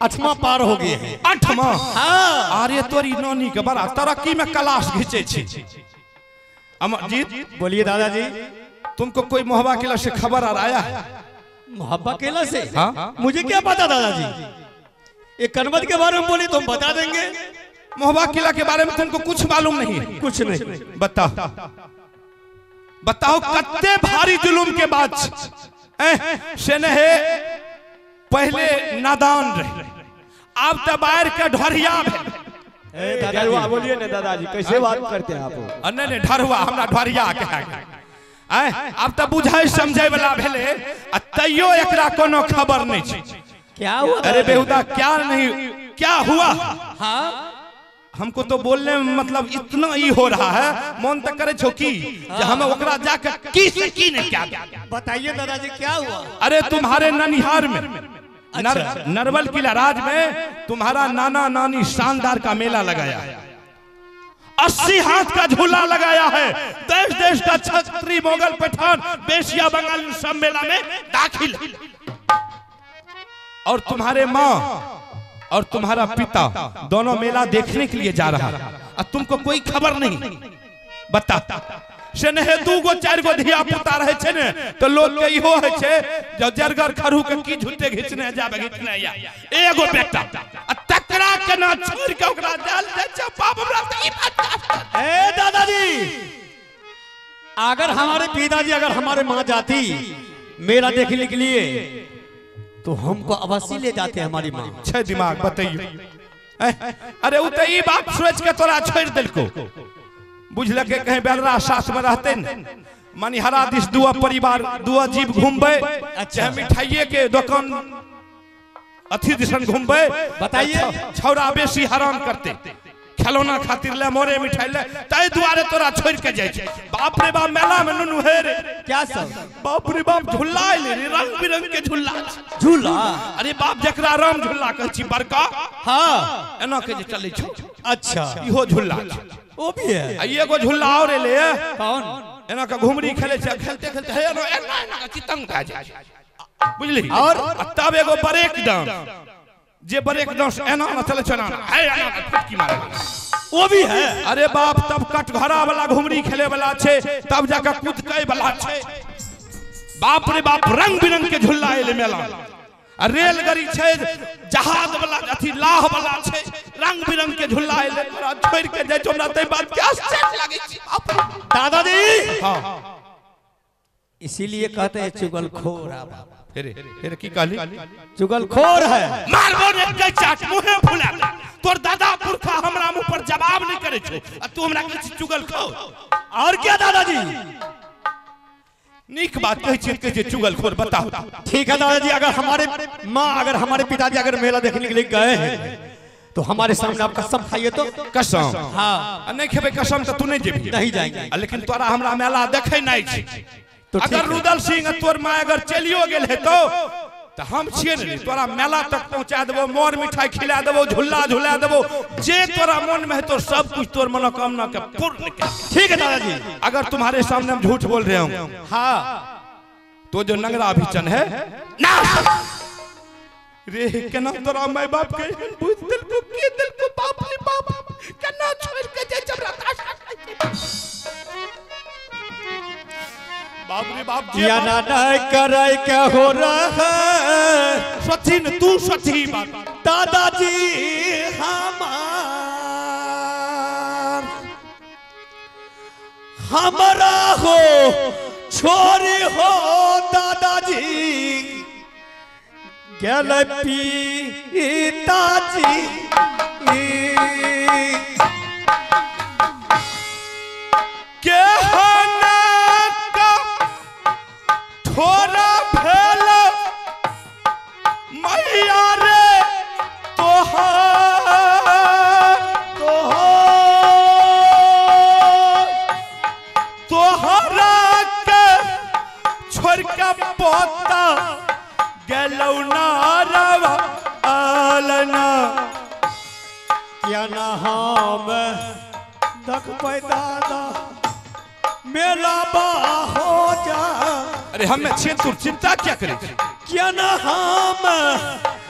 8वां पार हो गए हैं। 8वां? हाँ। अरे तोरी नानी के बड़ा तरक्की में कलाश घिंचे छी। अमरजीत बोलिए दादाजी। तुमको कोई मोहबा किला से खबर आ आया है? मोहब्बा किला से? हाँ? मुझे क्या पता दादाजी, ये कनवत के बारे में बोलिए तो हम बता देंगे। मोहबा किला के बारे में तुमको कुछ मालूम नहीं है? कुछ नहीं। बताओ बताओ, कत्ते भारी जुलूम के बाद से नहीं पहले नादान रहे, अब तो बाहर के ढोरिया दादाजी बोलिए ना। दादाजी कैसे बात करते हैं आप? नहीं नहीं ढरुआ, हमरा ढोरिया के अब तो बुझाई समझे वाला भेले, आ तैयो एकरा कोनो खबर नहीं छै। क्या हुआ? अरे बेहुदा क्या नहीं क्या हुआ? हाँ हमको तो बोलने में मतलब इतना ही हो रहा है, मन तक करे छो की जे हम ओकरा जाके की से की नहीं क्या। बताइए दादाजी क्या हुआ? अरे तुम्हारे ननिहार में नरवल किला राज में तुम्हारा नाना नानी शानदार का मेला लगाया, 80 हाथ का झूला लगाया है, देश देश का छत्री मुगल पठान बेशिया बंगाली सब मेला में दाखिल। और तुम्हारे माँ और तुम्हारा पिता दोनों मेला देखने के लिए जा रहा, और तुमको कोई खबर नहीं। बता से नहीं 2 गो 4 गो धिया पुता रहे छे ने तो लोग के इहो है छे जो जरगर खरू के की झूठे घिचने जाबे घिचने या एगो बेटा आ तकरा के ना छोड़ के ओकरा जाल दे छे। बाप हमरा त ई बात। ए दादाजी अगर हमारे पिताजी अगर हमारे माँ जाती मेला देखने के लिए तो हमको अवश्य ले जाते हमारी माँ। छे दिमाग बताइयो। अरे उ त ई बात सोच के तोरा छोड़ देलको, बुझल के कहीं बेलरा सास में रहते न मनिहारा दिस दुआ परिवार दुआ जीव घूमबे, चाहे मिठाइये के दुकान अथी दिसन घूमबे। बताइए छौड़ा बेसी हराम करते, खिलौना खातिर ले मोरे मिठाई ले, तै दुआरे तोरा छोड़ के जाय छै। बाप रे बाप मेला में नुनू हे रे क्या सब, बाप रे बाप झूला आइले रे, रंग बिरंग के झूला झूला। अरे बाप जकरा राम झूला कहै छी बड़का, हाँ एना के जे चलै छौ। अच्छा इहो झूला वो भी है। एगो झूला और एले कौन एना के घुमरी खेले छै, खेलते खेलते हे एना एना के चितंग भए जाइ छै, बुझली। और तब एगो ब्रेक डांस, जे ब्रेक डांस एना ना चले छै एना हे एना फटकी मारे वो भी है। अरे बाप तब कटघरा वाला घुमरी खेले वाला छै, तब जाके कूदकै वाला छै। बाप रे बाप रंग बिरंग के झूला एले मेला, रेलगाड़ी छै, जहाज वाला अथी लाह वाला छै, रंग बिरंग के झूला एले। तोरा छोड़ के जाइ छौ हमरा तै बात के आश्चर्य लागै छै। दादाजी हां इसीलिए कहते हैं चुगलखोर। फिर की कहली? चुगलखोर है। मारबो ने के चाट मुहे फुला तोर दादा पुरखा हमरा मुंह पर जवाब नहीं करे छौ आ तू हमरा कहै छी चुगलखोर। और क्या दादाजी नीक बात कहै छी, कहै छी चुगलखोर। बताओ ठीक है दादाजी, अगर हमारे माँ अगर हमारे पिताजी अगर मेला देखने के लिए गए हैं तो हमारे सामने आप कसम खाइए तो। कसम? हाँ। नहीं खेबे कसम तो तू नहीं जेबही। नहीं जाएंगे। लेकिन तोरा हमरा मेला देखे नहीं छी। तो अगर रुदल सिंह तोर माँ अगर चलियो गेल है तो हम छियै ने तोरा मेला तक पहुंचा देबो, मोर मिठाई खिला देबो, झूला झूला देबो, जे तोरा मन में है तो सब कुछ तोर मनोकामना के पूर्ण कर। ठीक है दादाजी, अगर तुम्हारे सामने हम झूठ बोल रहे हों हाँ तो जो नंगरा अभिचन है ना रे केना तोरा my बाप के बुझ दिल को के दिल को बाप रे बाप केना छोड़ के जाय जबरा बाप रे बाप या ना नहीं करे के हो रहा है। सची न तू सची बात दादाजी हमार हमारा हो छोरी हो दादाजी गेल पिताजी के थोड़ा भेल मैया रे तोहार तोहार तोहरा के छोड़ के पोता गेलौ नारवा आलना क्या ना हम देखबै दादा मेला बा हो जा। अरे हमें छे तू चिंता क्या करे? क्या ना हम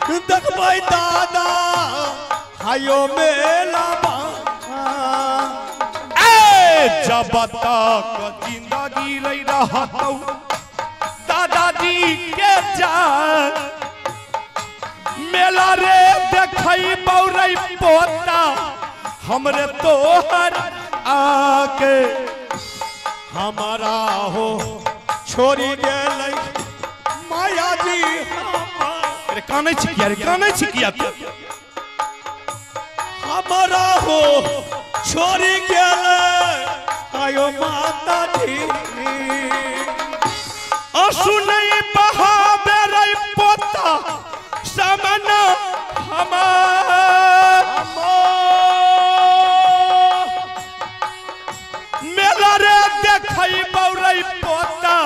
देखबै दादा हायो मेला बा। ए जब तक जिंदगी रही रहतौ दादाजी के जान मेला रे देखई बौरई पोता हमरे तोहर आके। हमारा हो छोड़ी गेलै माया जी। अरे कानै छी किया रे, कानै छी किया? हमारा हो छोड़ी गेलै आयो माता जी। आंसू नहीं बहावे रे पोता सामना हमार। मेला रे देखई बौरई पोता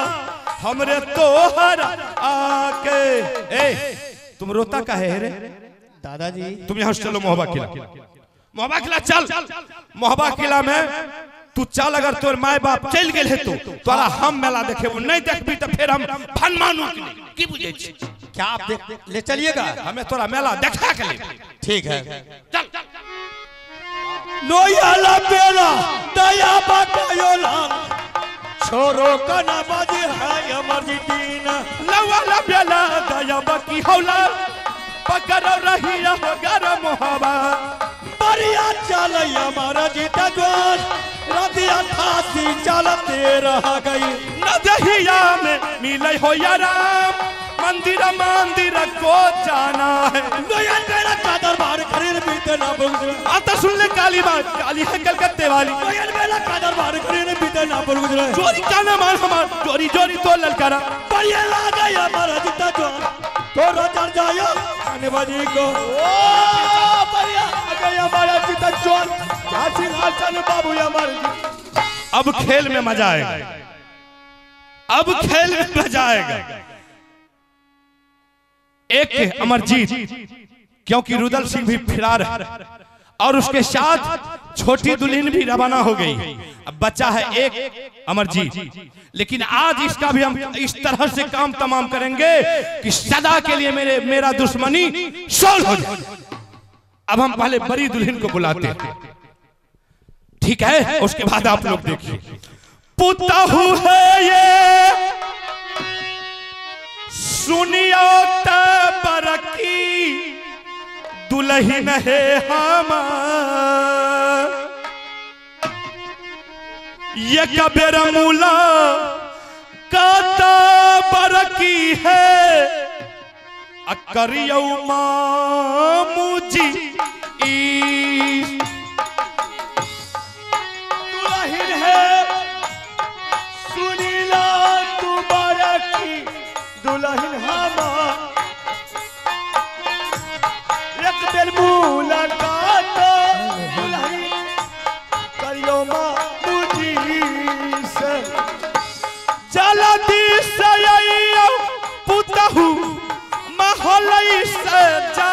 हमरे तोहर आके। ए तुम रोता काहे है रे? दादाजी तुम यहाँ से चलो मोहबा किला, मोहबा किला चल। मोहबा किला में तू चल, अगर तोर my बाप चल गेल है तो तोरा हम मेला देखेबो, नहीं देखबी तो फिर हम फनमानू की बुझे छी। क्या आप देख ले चलिएगा? हमें तोरा मेला देखा के ले। ठीक है चल। लोयाला बेला दया बकायोला छोरो कना बाजी है अमर जी दीन। लवाला बेला दया बकी हौला पकड़ रही गरम हवा। बढ़िया चल अमर जी तजवान रतिया थासी चलते रह गई। नजहिया में मिले हो राम मंदिर मंदिर को जाना है। लोयाला बेला का दरबार खरीद बीते ना गुजरे। आता सुन ले काली बात, काली है कलकत्ते वाली। लोयाला बेला का दरबार खरीद बीते ना गुजरे। चोरी का ना मार हमार चोरी चोरी तो ललकारा। बढ़िया ला गया अमर जी तजवान तोरा चढ़ जायो खाने बाजी को। ओ बढ़िया आ गया हमारा जी तजवान सिंहासन बाबू अमर जी। अब खेल में मजा आएगा, अब खेल में मजा आएगा। एक अमरजीत, क्योंकि रुदल सिंह भी फिरार है और उसके साथ छोटी दुल्हन भी रवाना हो गई। अब बचा है एक अमरजीत, लेकिन आज इसका भी हम इस तरह से काम तमाम करेंगे कि सदा के लिए मेरे मेरा दुश्मनी सॉल्व हो जाए। अब हम पहले बड़ी दुल्हन को बुलाते हैं, ठीक है? उसके बाद आप लोग देखिए। पुतहू है ये सुनियो बरकी दुल्हन है हमार। ये कबेर मूला काता बरकी है अकरियो मामू जी। दुल्हन है सुनीला तुम्हारा की दुल्हन हमार। एक बेर मुलाकात दुल्हन करियो मामू जी से। जल्दी से आइयो पुतहू महलई से जा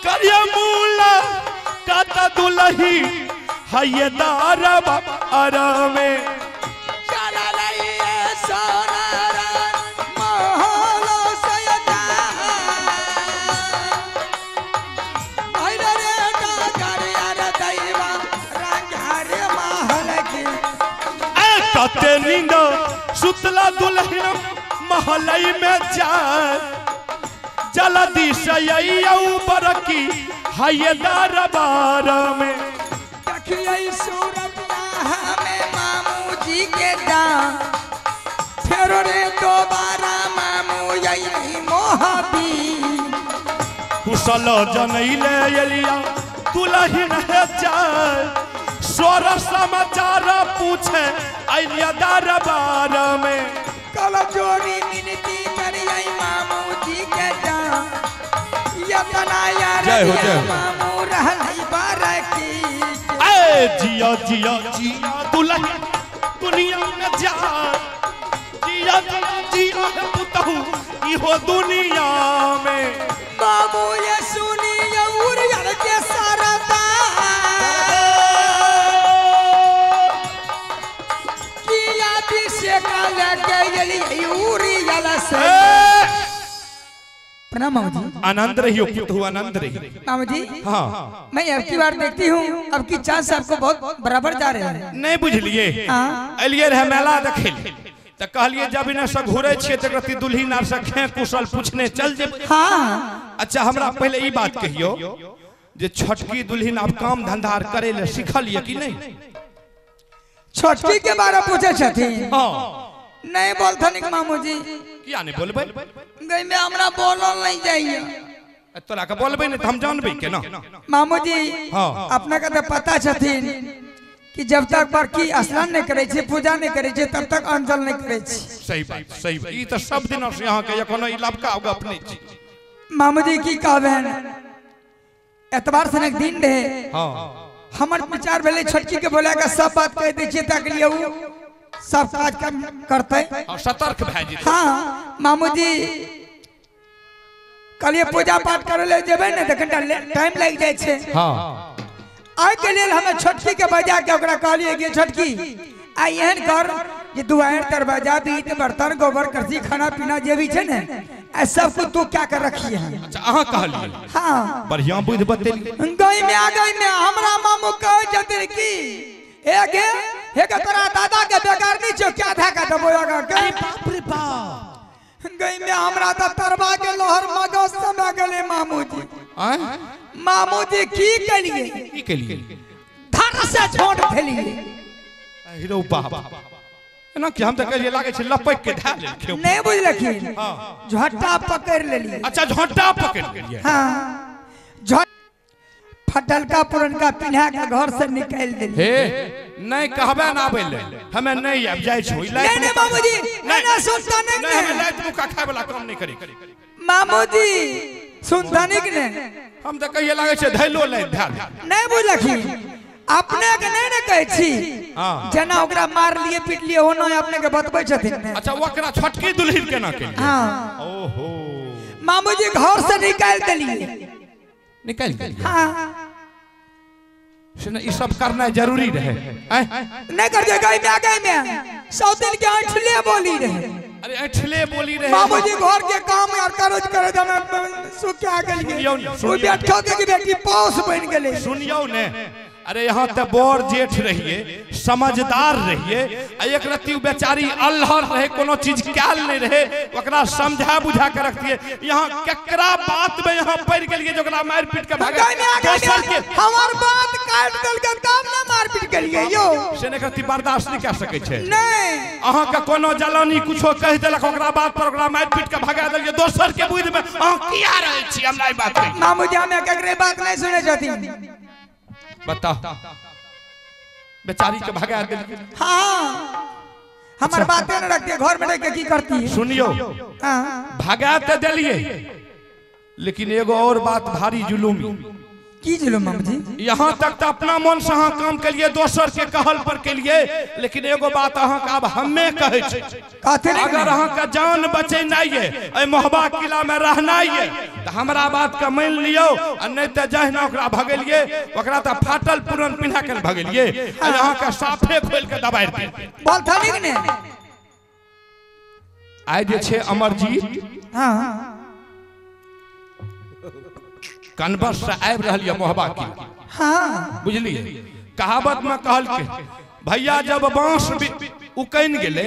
करियो मुलाकात दुल्ही है दारबा आरामे। कते नींद सुतला दुल्हन महलई में जाए जल्दी से आइयो बरकी है दरबार में। देखिए सूरत हमें मामू जी के दाम फेरो रे दोबारा मामू यही मोहबी। कुशल जनैले एलिया दुल्हन है जाए स्वर समाचार पूछे अलिया दरबार में। कल जोड़ी मिनती करिए मामू जी के दाम यतना यार जय हो जय हो मामू रहली बारकी। ए जिया जिया जिया दुल्हन दुनिया में जा जिया जिया जिया पुतहू इहो दुनिया में। मामू ये सुनिए उरियल के सरदा किया दिशे का लगे उरियल से। प्रणाम मामू जी। आनंद रहियो पुतहु, आनंद रहियो मामू जी। हाँ मैं अब की बार देखती हूँ अब की चांस आपको बहुत बराबर जा रहे हैं। नहीं बुझलिए, एलिए रहे मेला देखे तो कहलिए जब इने से घुरे छियै त रति दुल्ही नार से खे कुशल पूछने चल जेबै। हाँ अच्छा हमरा पहले ई बात कहियो जे छोटकी दुल्हन अब काम धंधा करे ले सिखल ये कि नहीं? छोटकी के बारे पूछे छथिन? हाँ नहीं बोलथन मामू जी। किया नहीं बोलबै? गई में हमरा बोलल नहीं जाइए। तोरा के बोलबै नहीं त हम जानबै केना? मामू जी हाँ अपना के त पता छथिन कि जब तक बड़की स्नान नहीं करे छे, पूजा नहीं करे छे, तब तक अंजल नहीं करे छे। सही बात, सही बात। ई त सब दिन से यहाँ के कोनो ई लबका गप नहीं छी। मामू जी की कहबेन, एतवार सन एक दिन रहे। हां हमर विचार भेलै छोटकी के बोला के सब बात कह दै छियै ताकि लिए उ सब काज करतै और सतर्क भए जेतै। हां मामू जी कहलिए पूजा पाठ करे ले जेबै ने त कनिटा टाइम लागि जाइ छै। हां आइ के लेल हमें छोटकी के बजा के ओकरा कहलिए कि छोटकी आई एहन कर जे दुआर दरवाजा बीत बर्तन गोबर करसी खाना पीना जे भी छै ने आ सब कुछ तू क्या कर रखी है। अच्छा अहाँ कहलिए? हां बढ़िया बुद्धि बतेली। गई में आ गई में हमरा मामू कह जते की हे गे हे के तोरा दादा के बेकार नहीं छौ क्या धक्का देबो आगा के। अरे बाप रे बाप, गई में हमरा त तरबा के लोहर मगज समा गेले मामू जी। आय मामू जी की कलिए? की कलिए? धर से छोड़ देलिए। हीरो बाप एना कि हम त कहलिए लागे छै लपक के धा लेलखिन। नहीं बुझलखिन? हां झोटा पकड़ लेलिए। अच्छा झोटा पकड़ लेलिए। हां झोट फटलका पुरनका पिन्हा के घर से निकाल देलिए। हे नहीं कहबे ना आबै ले, हमें नहीं आब जाय छो। नहीं नहीं मामू जी नहीं नहीं सुनता नहीं नहीं, हमें लात मुका खाय वाला काम नहीं करे। मामू जी सुनता नहीं ने? हम त कहिए लागे छै धैलो ले धैल। नहीं बुझलखिन? अपने के नहीं ने कहै छी जना ओकरा मार लिए पीट लिए ओना अपने के बतबै छथिन। अच्छा ओकरा छोटकी दुल्हन केना केलिए? हां ओहो मामू जी घर से निकाल देलिए। निकाल देलिए? हां से ई सब करना जरूरी रहे। नहीं कर दे गई में आ गई में 100 दिन के ऐठले बोली रहे। अरे ऐठले बोली रहे। मामू जी घर के काम यार करोज करे हम सुखा गेलिए। उ बैठो के बेटी पौस बन गेलै। सुनियो ने, अरे यहाँ त बड़ जेठ रहिए, समझदार रहिए, आ एक रत्ती बेचारी अल्हर रहे, कोनो चीज क्याल नहीं रहे, ओकरा समझा बुझा के रखतिए। यहाँ केकरा बात में यहाँ पड़ गेलिए जो ओकरा मार पीट के भागे दोसर के हमर बात काट देलकै तब ना मार पीट गेलिए यो। से नहीं रत्ती बर्दाश्त नहीं कर सकै छै। नहीं अहाँ के कोनो जलानी कुछो कह देलक ओकरा बात पर ओकरा मार पीट के भगा देलिए दोसर के बुद्धि में अहाँ किया रहै छी? हमरा ई बात कहि मामू जी हमें केकरे बात नहीं सुनै छथिन। बताओ बेचारी के भगा देलिए। हाँ हमार बातें न रखती, घर में रह के की करती है? सुनियो हाँ भगा तो देलिए, लेकिन एगो और बात भारी जुलूम। की जुलूम मामू जी? यहाँ तक तो अपना मन से अहाँ काम के लिए दोसर के कहल पर के लिए, लेकिन एगो बात अहाँ के आब हमे कहै छी, अगर अहाँ के जान बचेनाइ ये, एहि मोहबा किला में रहनाइ ये, तो हमरा बात के मान लियो, आ नहीं तो जहिना ओकरा भगेलिए ओकरा तो फाटल पुरन पिन्हा के भगेलिए, आ अहाँ के साफे खोलि के दबारि देलिए। बोलथनि ने आइ जे छै अमरजीत हां कनबस से आबि रहल ये मोहबा किला। हाँ बुझलिए, कहावत में कहलकै भैया जब बांस उकैन गेलै,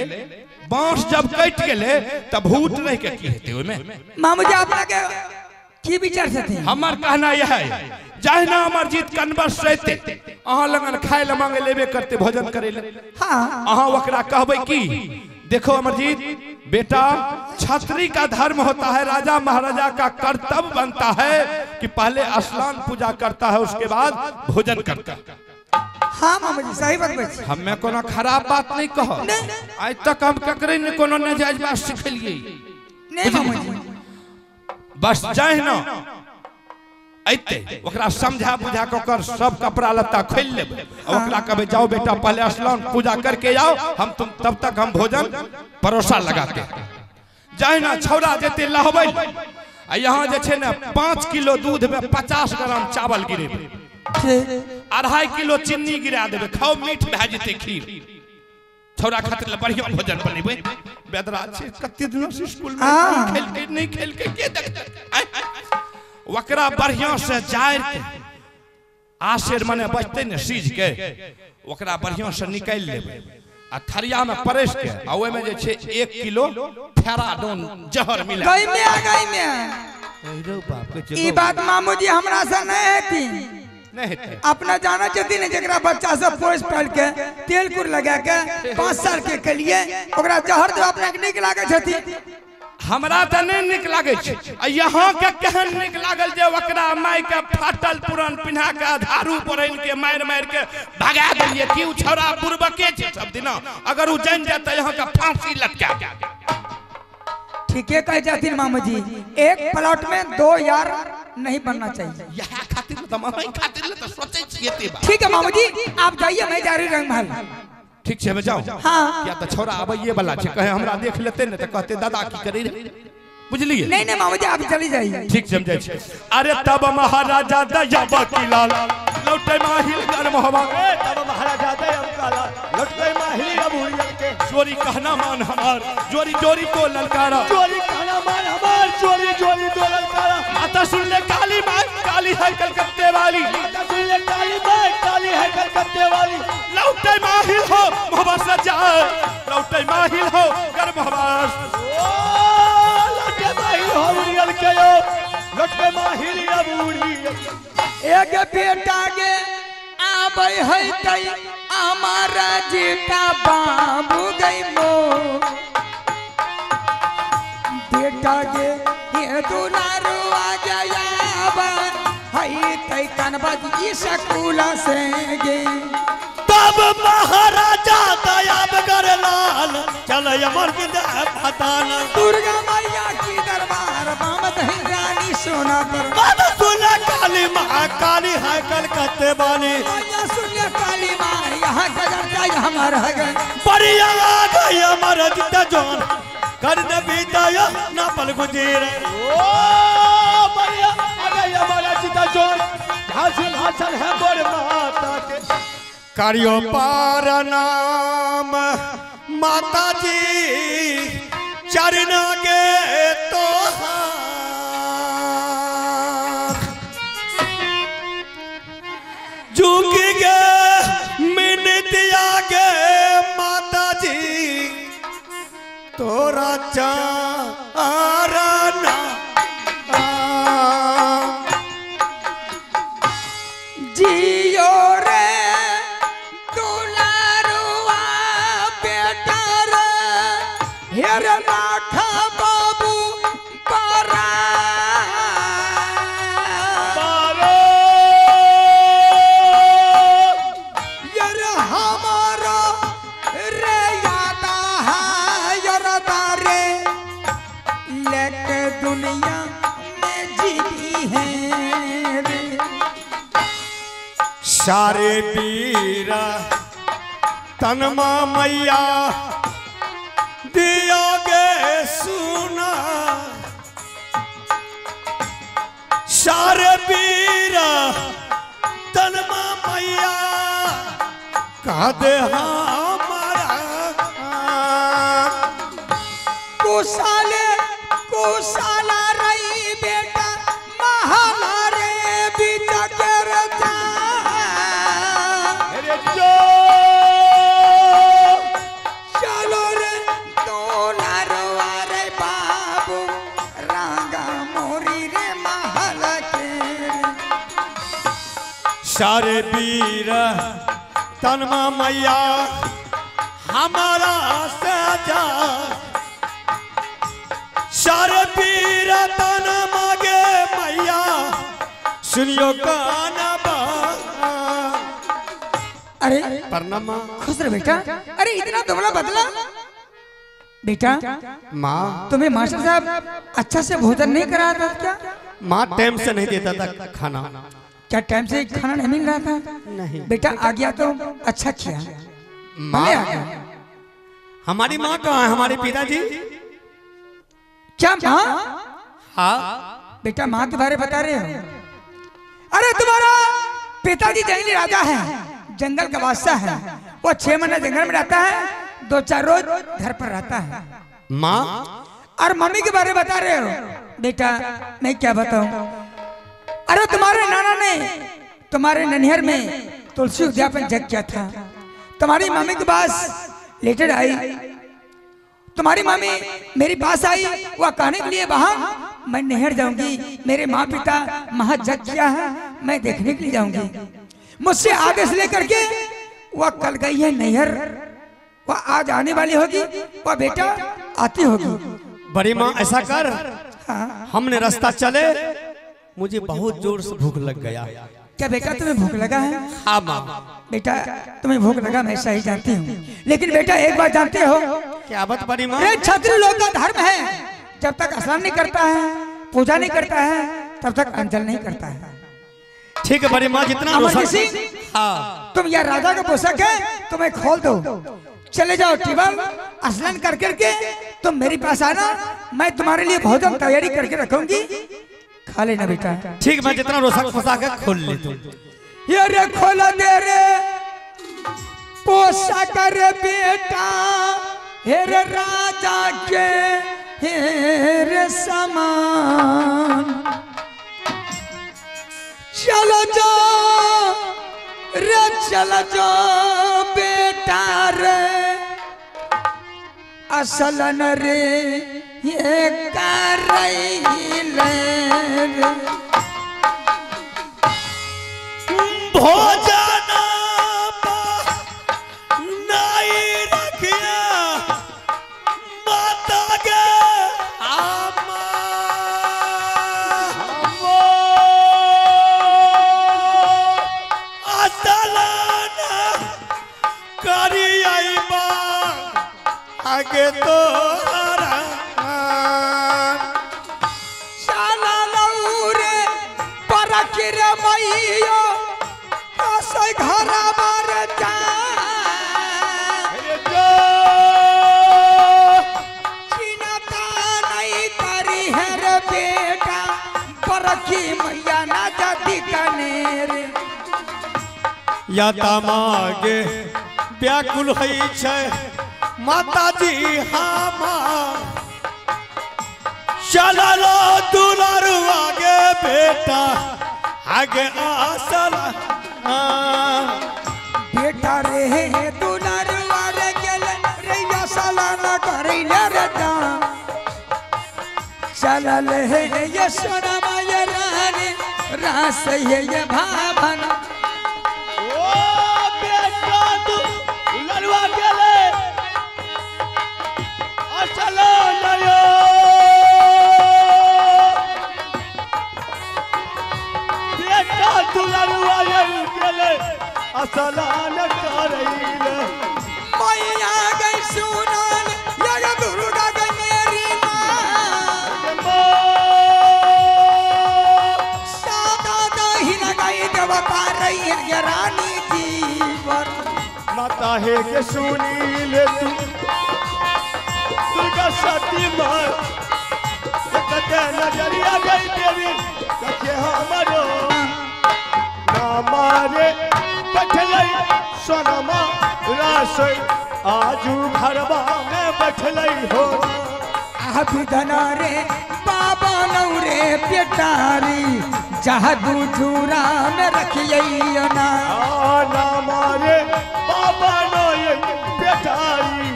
बांस जब कटि गेलै त भूत रहि के की हेतै ओहिमे? मामू जी अपना के की विचार छथिन? हमर कहना यह है जहिना अमरजीत कनबस से एतै अहाँ लगन खाय ले मांगे लेबे करते, भोजन करे ले। हाँ अहाँ ओकरा कहबै की देखो अमरजीत बेटा, छत्री का धर्म होता है, राजा महाराजा का कर्तव्य बनता है कि पहले स्नान पूजा करता है उसके बाद भोजन करता है। हाँ मामू जी सही बात बच। हमें कोनो खराब बात नहीं कहो, आज तक हम ककरे ने कोनो नाजायज बात सिखलिए नहीं मामू जी। बस जाए ना ऐते ओकरा समझा बुझा के ओकर सब कपड़ा लत्ता खोलि लेबै, ओकरा कहबै जाओ बेटा पहले स्नान पूजा करके आओ, हम तुम तब तक हम भोजन परोसा लगाते। जाए ना छौड़ा जेते लहबै आ यहाँ जे छै ने 5 किलो दूध में 50 ग्राम चावल गिरेबै, 2.5 किलो चीनी गिरा देबै, खाओ मीठ भए जेतै खीर। छौड़ा खातिर बढ़िया भोजन बनेबै। बेदरा छै कते दिनों से स्कूल में खेलके नहीं खेलके के देखतै? ओकरा बढ़िया से जारि के आसेर मने बचते ने सीज के ओकरा बढ़िया से निकालि लेबै आ थरिया में परसि के आ ओहिमे जे छै 1 किलो फेराडोन जहर मिला गई में आ गई में। ई बात मामू जी हमरा से नहीं हेती, नहीं हेती। अपना जाना चाहती नहीं जरा बच्चा सब पोस पाल के तेल कुर लगा के 5 साल के लिए ओकरा जहर दे अपना के नीक लागे छथि। हमरा त नहीं नीक लागे छै आ यहाँ के केहन नीक लागल जे ओकरा माय के फाटल पुरान पिन्हा के धारू पहन के मारि मारि के भगा देलिए कि उ छौड़ा बुड़बके छै सब दिना, अगर उ जान जाए त यहाँ के फांसी लटका। ठीके कहे जाथिन मामू जी, एक प्लॉट में 2 यार नहीं बनना चाहिए। यह खातिर त मई खातिर त सोचै छियै ते बात। ठीक है मामू जी आप जाइए, मैं जा रही रंगमहल। ठीक छै जाओ। हाँ क्या त छोरा आबैये वाला छै, कहे हमरा देख लेते ने त कहते दादा की करे रे, बुझलिए? नहीं नहीं मामू जी आप चली जाइए। ठीक छै हम जाइ छी। अरे तब महाराजा दया बकीलाल लौटे माहिल कर मोहबा, तब महाराजा दया बकीलाल लौटे माहिल अबुरियल के चोरी कहना मान हमार जोरी जोरी को ललकारा, चोरी कहना मान हमार चोरी जोरी को ललकारा। माता सुन ले काली मां काली है कलकत्ते वाली, माता सुन ले काली मां काली है कलकत्ते वाली। लौटे माहिल हो मोहबा सजा, लौटे माहिल हो कर मोहबा, लौटे माहिल हो उड़ियल के यो लौटे माहिल अबुरियल। एक बेटा के आबै है तई हमारा जीता बाबू गई मो, बेटा के ये दुलारू आ गया है तई कनबा जी सकूला से गे। तब महाराजा दया बगर लाल चल अमर पाताल, दुर्गा मैया की दरबार बामत है रानी सोना पर। बाबा सुना काली माँ काली है कलकत्ते वाली, मैया सुनिए काली माँ यहाँ गजर जाय हमारा गए। बढ़िया आ गई अमर जीता जोन कर दे बीताया ना पल गुजीर। ओ बढ़िया आ गई अमर जीता जोन हासिल हासिल है मोर माता के। करियो पार नाम माता जी चरण के तो झुक गे मिनतिया गे माता जी तोरा चारना। जियो रे दुलारुआ बेटा रे हेर राखा बाबू बरा यर हमारा रे यादा है यरदा रे लेके दुनिया में जीती है रे। सारे पीरा तनमा मैया दिया गे सुना, सारे पीरा तनमा मैया कह दे हमारा। कुशाले कुशाला रही बेटा महला रे बीच कर जा। चलो रे दुलारुआ रे बाबू रांगा मोरी रे महल के। सारे पीर तनमा मैया हमारा सजा, सारे पीर तनमा गे मैया सुनियो काना बा। अरे प्रणाम खुश रह बेटा। अरे इतना दुबला बदला बेटा। माँ तुम्हें मास्टर साहब अच्छा से भोजन नहीं करा था क्या? माँ टाइम से नहीं देता था खाना। क्या टाइम से खाना नहीं मिल रहा था? नहीं बेटा आ गया तो अच्छा किया। माँ हमारी माँ कहाँ है? हमारे पिताजी क्या माँ? हाँ बेटा माँ के बारे बता रहे हो? अरे तुम्हारा पिताजी जंगली राजा है, जंगल का बादशाह है। वो 6 महीना जंगल में रहता है, 2-4 रोज घर पर रहता है। माँ और मम्मी के बारे में बता रहे हो? बेटा मैं क्या बताऊं, अरे तुम्हारे नाना ने तुम्हारे ननिहर में तुलसी उद्यापन जग किया था। तुम्हारी मामी के पास लेटर आई, तुम्हारी मामी मेरे पास आई, वह कहने के लिए बहन मैं नहर जाऊंगी, मेरे माँ पिता महाजग किया है, मैं देखने के लिए जाऊंगी। मुझसे आदेश लेकर के वह कल गई है नैहर, वह आज आने वाली होगी, वह बेटा आती होगी। बड़ी माँ ऐसा कर, हाँ। हमने रास्ता चले, मुझे बहुत जोर से भूख लग गया। क्या बेटा तुम्हें भूख लगा है? हाँ माँ। बेटा तुम्हें भूख लगा मैं सही जानती हूँ, लेकिन बेटा एक बात जानते हो क्या बात बड़ी माँ? क्षत्रिय लोग का धर्म है, जब तक स्नान नहीं करता है, पूजा नहीं करता है, तब तक अंजल नहीं करता है। ठीक है बड़ी माँ, जितना हाँ। तुम यह राजा का पोशाक है, तुम्हें खोल दो, चले जाओ टेबल स्नान कर करके तुम मेरे पास आना, मैं तुम्हारे लिए भोजन तैयारी करके रखूंगी, खा लेना बेटा। ठीक, मैं जितना रोशक पोशाक है खोल ले तुम। ये रे खोल दे रे पोशाक रे बेटा, हे रे राजा के हे रे सामान, चलो जा रे चलो जा बेटा रे असलन रे ये करैले रे। भोजन नहीं रखिया माता के आमा असलन करी आईबा आगे तो याता मागे व्याकुल है छे माताजी हमार, चला लो दुलारू आगे बेटा आगे आसला बेटा रे दुलारू आगे गेल रे आसला ना करैले रे दा चलल हे ये सोना माय रानी रास हे ये भावना। असलान करैले मैया गई सुनान या दुर्गा गई मेरी मां, सादा दही लगाई देवता रही है रानी जीवन। माता हे के सुनी ले तू दुर्गा सती मां, कते नजरिया गई देवी कथे हमरो मारे बैठलै सोनमा रासै आजू घरबा में बैठलै हो। आबिदना रे बाबा नौ रे पेटारी जादू चूरा में रखिए ना। ना मारे बाबा नो पेटारी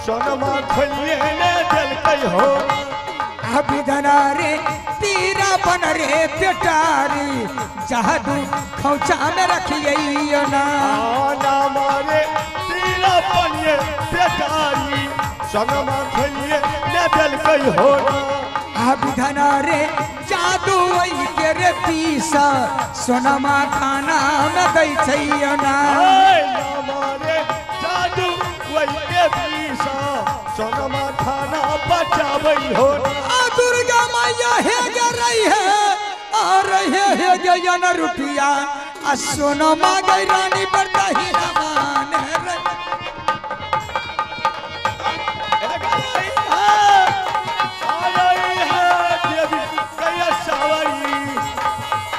सोनमा खोलिए ने देलकै हो। आबिदना रे तीरा बन रे पेटारी जादू खौचा में रखिए ना। ना मारे तीरा बनिए पेटारी सोनमा खोलिए ने देलकै हो। आबिदना रे जादू के रे पीसा सोनमा खाना में दै छै ना। ना मारे जादू के पीसा सोनमा खाना बचाबै हो। दुर्गा मैया हे गे रही है आ रहे हे गया न रुपया आ सोनमा गई रानी पर दही रमान रे।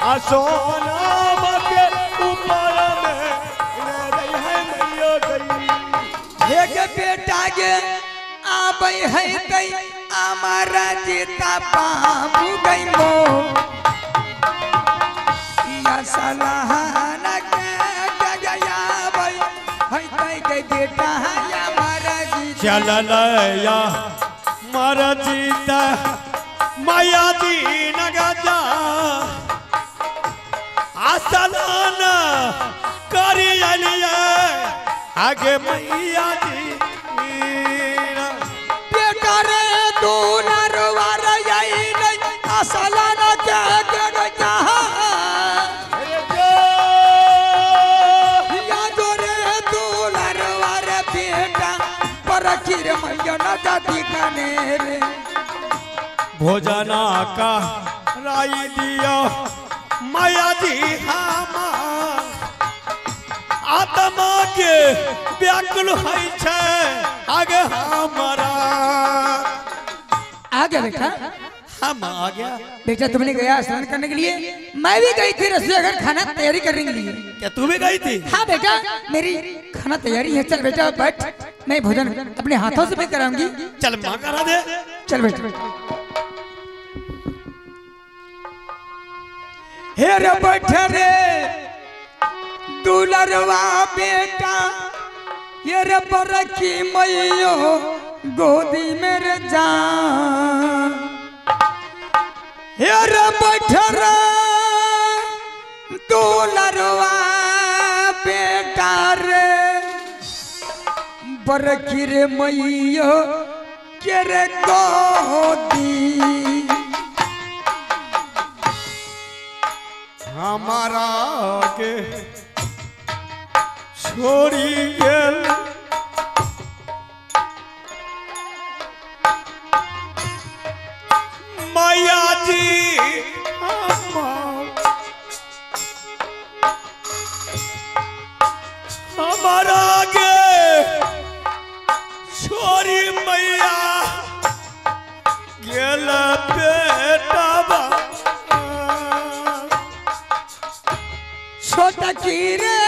आ सोनमा के ऊपर में रही है मैया गई। हे गे बेटा गे आबै है तई हमारा जीता बाबू गई मो। चललया मर जीता माया जी नगजा आसलान करी अलिया आगे मैया जी बेटा रे दूनरवा रे आई नहीं आसलान के गजा या जो रे दूनरवा रे बेटा परखी रे मैया न जाती कने रे भोजना का राई दिया माया जी हमा आत्मा के व्याकुल है छे आगे हमारा आ गया बेटा। हम आ गया बेटा। तुमने गया स्नान करने के लिए, मैं भी गई थी रसोई घर खाना तैयारी करने के लिए। क्या तू भी गई थी? हाँ बेटा, मेरी खाना तैयारी है। चल बेटा बैठ, मैं भोजन अपने हाथों से भी कराऊंगी। चल माँ करा दे। चल बेटा। हे रे बैठे रे दुलरवा बेटा, ये रे बरखी मैयो गोदी मेरे जा। हे रे बैठे रे दुलरवा बेटा रे बरखी रे मैयो के रे गोदी। हमारा के छोड़ी गेल माया जी हमारा के छोड़ी मैया गेल बेटा छोटकी रे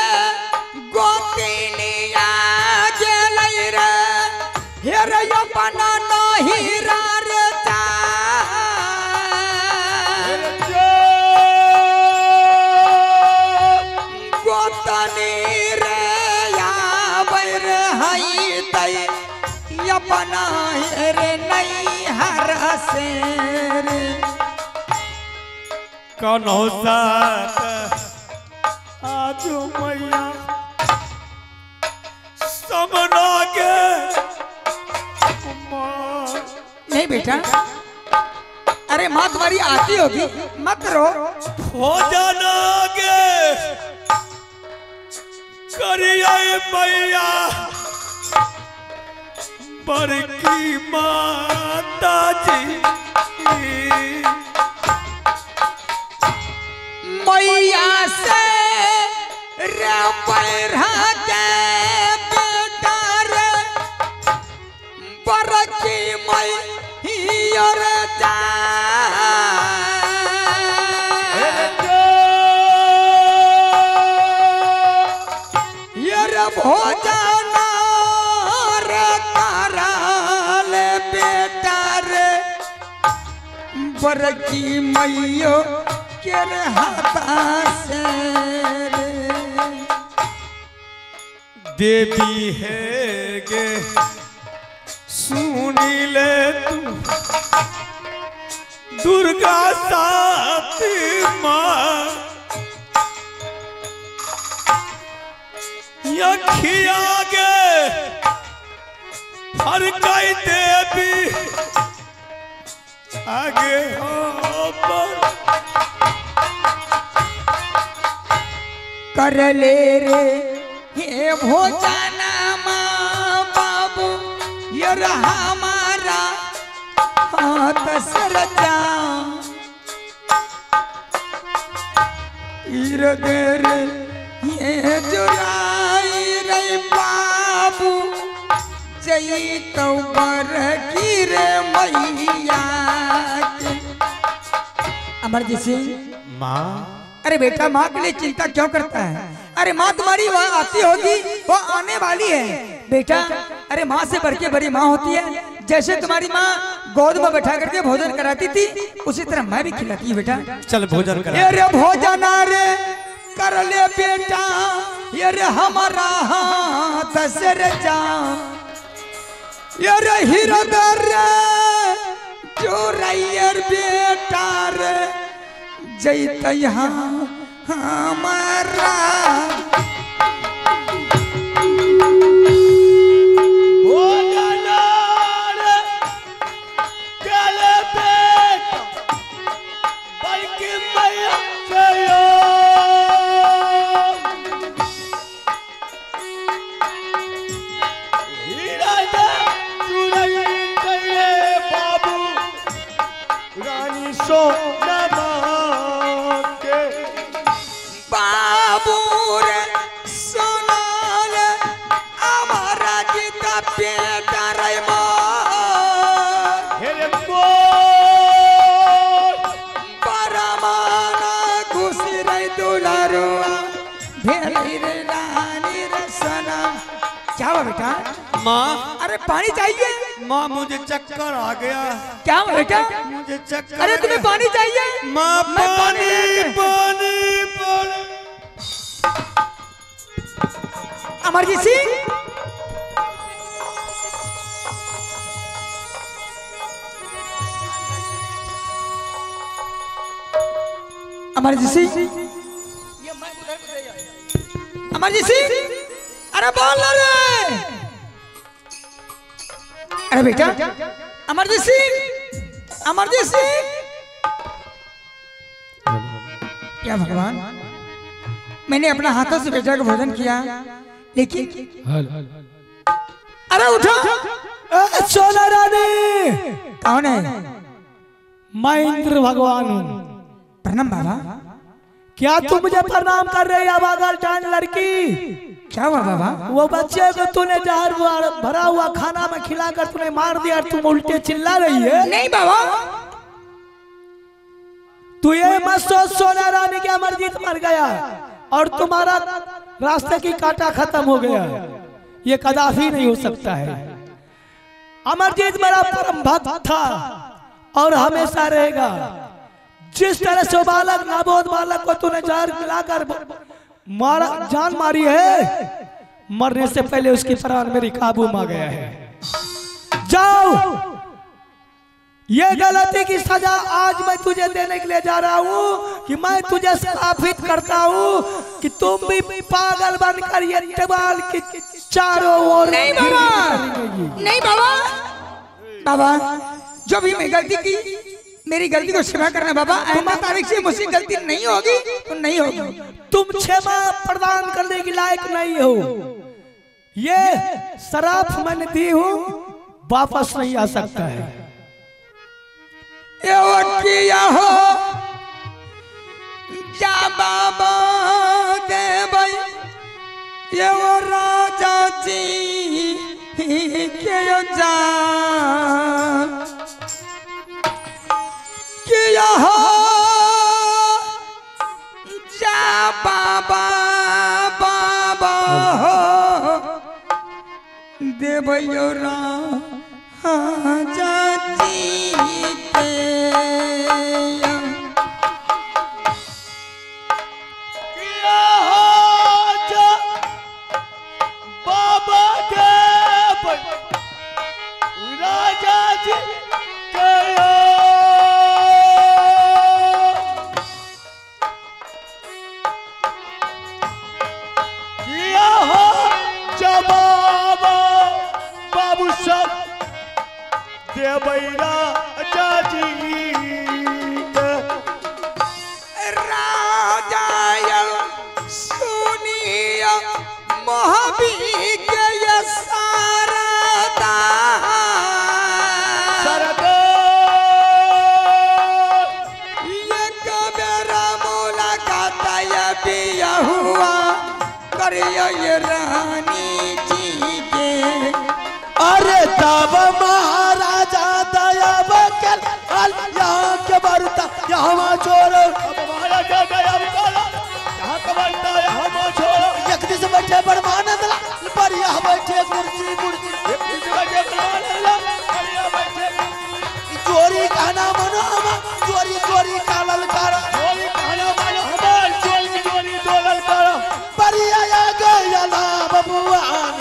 गोतिनिया गेलै रे, हे रे अपना नहिरा रे जा। गोतनी रे आबै रे हई तै अपना रे नैहर से रे। कौनो साथ आजू मैया समना के नहीं बेटा, अरे माँ तुम्हारी आती होगी, मत रो। भोजन के करिए मैया बड़की माता जी। मैया से रे पैरा के बेटा रे बरखी मैया रे जा। ये रे भोजन रे कराल बेटा रे बरखी मैया के रे हाथा से रे। देवी है गे सुनी ले तू दुर्गा साथी माँ यखिया गे फरकाई देवी आगे हो पर कर ले रे हे भोजना माँ बाबू ये हमारा हाथ सर जा। ईर दे रे ये जुराई रे बाबू जई तो बरखी रे मैया के। अमरजीत सिंह माँ, अरे बेटा माँ के लिए चिंता क्यों करता है? अरे माँ तुम्हारी वहाँ आती होगी, वो आने वाली है बेटा। अरे माँ से बढ़ के बड़ी माँ होती है। जैसे तुम्हारी माँ गोद में बैठा करके भोजन कराती थी, उसी तरह मैं भी खिलाती हूँ बेटा। चल भोजन करा। अरे भोजन रे कर ले बेटा, ये रे हमारा हाथ से रे जा। ये रे हीरा रे जो रैयर बेटा रे जैत यहाँ हमारा बेटा माँ, अरे पानी चाहिए माँ, मुझे चक्कर आ गया। क्या बेटा? मुझे चक्कर। अरे तुम्हें पानी चाहिए माँ? पानी पानी पानी। अमरजीत सिंह, अमरजीत सिंह, अमरजीत सिंह, अरे बोल ना रे। अरे बेटा अमरजीत सिंह, अमरजीत सिंह, क्या भगवान, मैंने अपना हाथों से बेटा का भोजन किया, लेकिन अरे उठो। सोना रानी। कौन है? मैं इंद्र भगवान हूँ। प्रणाम बाबा। क्या तुम मुझे प्रणाम कर रही है पागल जान लड़की? क्या हुआ बाबा? वो बच्चे को तूने जहर भरा हुआ खाना में खिलाकर तूने मार दिया, तुम उल्टे चिल्ला रही है। नहीं बाबा, तू ये मत सोच सोना रानी के अमरजीत मर गया और तुम्हारा रास्ते की कांटा खत्म हो गया, ये कदापि नहीं हो सकता है। अमरजीत मेरा परम भक्त था और हमेशा रहेगा। जिस तरह से बालक नाबोध बालक को तूने जहर मिलाकर मारा, जान मारी है, मरने से पहले उसकी प्राण मेरी काबू में आ गया है। जाओ, ये गलती की सजा आज मैं तुझे देने के लिए जा रहा हूँ कि मैं तुझे स्थापित करता हूँ कि तुम भी पागल बनकर ये दीवार के चारों ओर। नहीं बाबा, नहीं बाबा, बाबा जो भी मैं गलती की, मेरी गलती को क्षमा करना बाबा। आइंदा तारीख से मुझसे गलती नहीं होगी तो नहीं होगी। तुम क्षमा प्रदान करने के लायक नहीं हो। ये शराफ मैंने दी हूँ, वापस नहीं आ सकता है। ये किया हो जा बाबा दे भाई, ये वो राजा जी के जा किया हो जा बाबा बाबा हो देवयो राजा जी के। किया हो जा बाबा देव राजा जी के। राजा सुनिया मोहबी के ये सारदा ये कबेरा मुलाकात ये पिया हुआ करियो ये रानी जी के। अरे तब महाराजा दया बकल यहाँ के बरता यहाँ छोड़ो। महाराजा दया बकल यहाँ के बरता यहाँ छोड़ो। एक दिन बैठे परमानंद लाल पर यहाँ बैठे कुर्सी कुर्सी। एक दिन बैठे परमानंद लाल पर यहाँ बैठे चोरी कहना मनो हम चोरी चोरी का ललकारा चोरी कहना मनो हम चोरी चोरी दो ललकारा। बरिया आ गई ला बबुआन,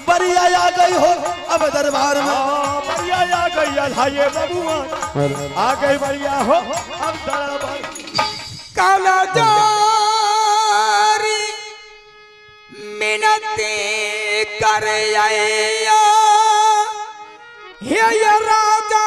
बरिया आ गई हो अब दरबार में। आ गई अल्हाये बबुआ आ गई बढ़िया हो अब दरबार काला जारी मिनती करे आया हे राजा।